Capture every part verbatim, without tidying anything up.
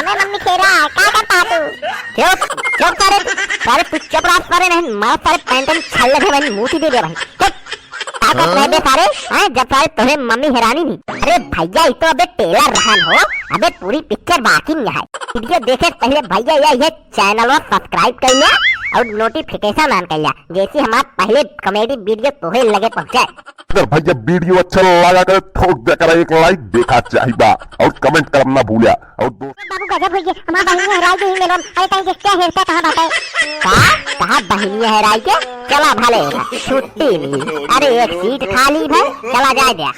ए मम्मी खेरा, का करता तू? चुप, चुप सारे, सारे तू चुप रहा सारे, नहीं मार सारे पैंट में छल्ले दे भाई, मूती दे दे भाई, चुप। का करत रहे बे सारे, हैं, जब सारे तोहरे मम्मी हेरानी नहीं। अरे भैया, ये तो अबे trailer रहन हो, अबे पूरी picture बाकी नहीं है। Video देखे से पहले भैया ये, ये channel subscribe कर लिया और notification on कर लिया, जैसे हमार पहले comedy video तोहे लगे पहुँचे। अगर भैया video अच्छा लगा करे, ठोक दे करे एक like, देखा चाहिबा और comment करना ना भूलिया। और दोस्त बाबू गजब होइए, हमार बहिनिया हेराई गई मेलवा में। अरे तनी देख क्या हेरता कहाँ बाटे? का? कहाँ बहिनिया हेराई के? चला भले छुट्टी मिली। अरे एक seat खाली है, चला जाए दे।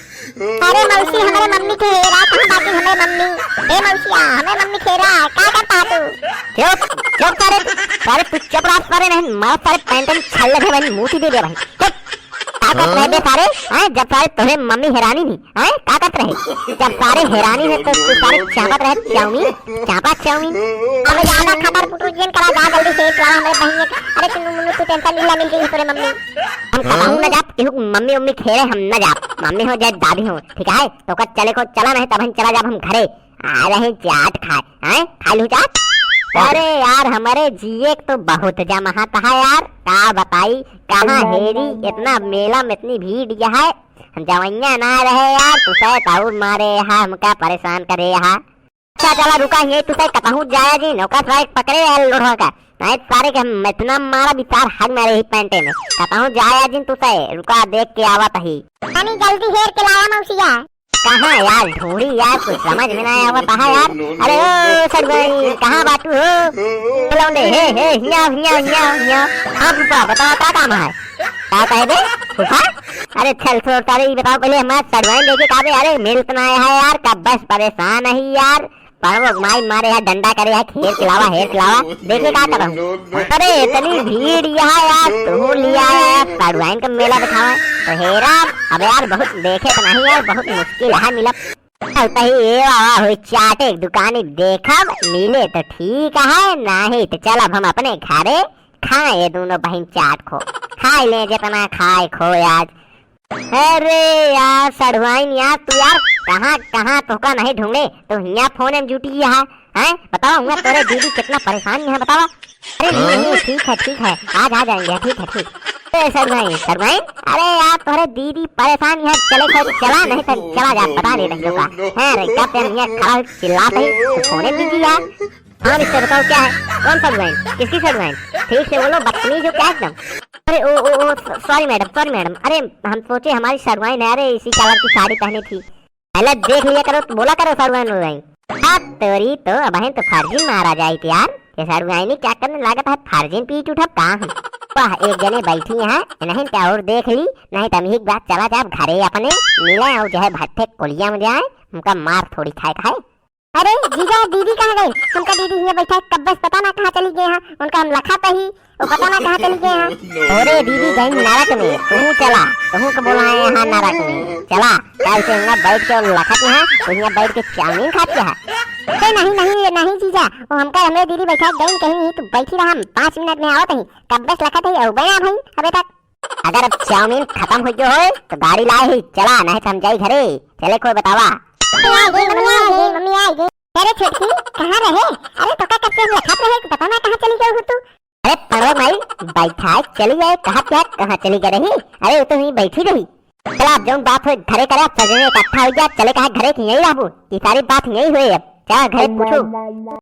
अरे मौसी, हमरे मम्मी के हेरा कहाँ बाटी हमरे मम्मी? ए मौसिया, हमरे मम्मी के हेरा, का करता तू? चुप, चुप सारे, सारे तू चुप रहा सारे, नहीं मार सारे पैंट में छल्ले दे भाई, मूती दे दे भाई। चुप। का करत रहे बे सारे? हैं, जब सारे तोहरे मम्मी हेरानी नहीं, हैं, का करत रहे? जब सारे हेरानी है तो तू सारे चापत रहे चाउमीन, चापा चाउमीन। अबे ज्यादा खटर पुटर जिन करा, जा जल्दी से चला हमरे बहिनिया के। अरे तू मुन्नू, तू tension नहीं ला, मिल जाई तोरे मम्मी। हम कतहूँ न जाब, केहू के मम्मी उम्मी खेरे हम न जाब। मम्मी हो चाहे दादी हो, ठीक है? तो का चले को चला, नहीं तब हम चला जाब हम घरे। आ रहे चाट खाए, हैं? खा लूँ चाट? अरे यार, हमरे जिए के तो बहुत जमाहत है यार, का बताई, कहाँ हेरी, इतना मेला में इतनी भीड़ यहाँ है, हम जवैया ना रहे यार, तू सै ताऊ मारे यहाँ, हमका परेशान करे यहाँ। अच्छा चला रुका, ये तू सै कतहूँ जाया जिन, ओका सै पकड़े यार लोढ़ा का, नहीं सारे के हम इतना मारा भी तार हग मारे ही पैंटे में, कतहूँ जाया जिन तू सै, रुका देख के आवत ही। तनी जल्दी हेर के लाया मौसिया। कहाँ यार ढूंढी यार, कुछ समझ में ना आवत है यार। अरे ओ सड़ुआइन, कहाँ बाटू हो? लौंडे, हे, हे, हिया, हिया, हिया, हिया। हाँ फूफा, बताओ का काम है? का कहे बे फूफा? अरे चल छोड़ सारे, ये बताओ पहले हमारा सड़ुआइन देखे का बे? अरे मिलत ना है यार, कब से परेशान है यार। पड़वो माई मारे है, डंडा करे है, हेर के लावा, हेर के लावा। देखे का करहूँ? अरे इतनी भीड़ यहाँ यार, तू लिया है यार, सड़ुआइन का मेला दिखावा। तो हेरा, अब यार बहुत देखे तो नहीं यार, बहुत मुश्किल है मिला। चलते ही ये वाला हुई चाटे की दुकानी देखब, मिले तो ठीक है, नहीं तो चल अब हम अपने घरे खाए दोनों बहिन चाट खो, खाए ले जितना खाए खो यार। अरे यार सड़ुआइन यार, तू यार कहाँ कहाँ तोहका नहीं ढूंढे, तो हियाँ फोन में जुटी यहाँ, हैं? बतावा हुआ तोरे दीदी कितना परेशान यहाँ, बतावा। अरे नहीं नहीं, ठीक है ठीक है, आज आ जाएंगे, ठीक है ठीक। ए सड़ुआइन, सड़ुआइन, अरे यार तोरे दीदी परेशान यहाँ, चले खो चला, नहीं तो चला जा, बता दे नहीं का। हैं रे, कब से हम यहाँ खड़ा हो चिल्लात है, तो फोन में बिजी यार। हाँ मिस्टर, बताओ क्या है? कौन सड़ुआइन? किसकी सड़ुआइन? ठीक से बोलो, बदतमीज हो क्या एकदम? अरे ओ ओ ओ, sorry madam, sorry madam। अरे हम सोचे हमारी सड़ुआइन है, अरे इसी कलर की साड़ी पहनी थी। पहले देख लिया करो, तो बोला करो सड़ुआइन वड़ुआइन। अब तोरी तो, अबहिन तो फर्जिन मारा जाइत यार। ये सड़ुआइनी क्या करने लागत है, फर्जिन पीट उठब का हम? वाह, एक जने बैठी हैं, नहीं तो और देख ली, नहीं तो हम एक बार चला जाब घरे अपने, मिले और जो है भट्ठे कोलिया में जाए, उनका मार थोड़ी खाए खाए। अरे जीजा, दीदी कहाँ गई? हमका दीदी हियाँ बैठा है, कब्बे से पता ना कहाँ चली गए हैं। उनका हम लखत ही, वो पता ना कहाँ चली गए हैं। अरे दीदी गई नरक में, तू चला, तू को बोलाए हैं नरक में, चला। कल से हियाँ बैठ के लखत यहाँ, तो हियाँ बैठ के चाउमीन खात है। अरे नहीं नहीं, ये नहीं जीजा, वो हमका हमरे दीदी बैठा गई कहीं नहीं, तू बैठी रहा, हम पाँच मिनट में आवत ही, कब्बे से लखत ही, अउबे ना भाई अबे तक। अगर अब चाउमीन खतम हो गयो होए, तो गाड़ी लाए ही, चला, नहीं तो हम जाई घरे। चले कोई बतावा। मम्मी आ गई, मम्मी आ गई, मम्मी आ गई। अरे छोटकी, कहाँ रहे? अरे तोका कब से हम लखत रहे, पता ना कहाँ चली गई हो तू। अरे पड़वा माई, बैठा है, चली जाए, कहाँ क्या, कहाँ चली गई रही? अरे वो तो यहीं बैठी रही। चला, अब जौन बात होए घरे करे, अब सजने इकट्ठा हो गया, चले कहा घरे की यहीं रहबू, ये सारी बात यहीं हुए, अब चला घरे पूछू।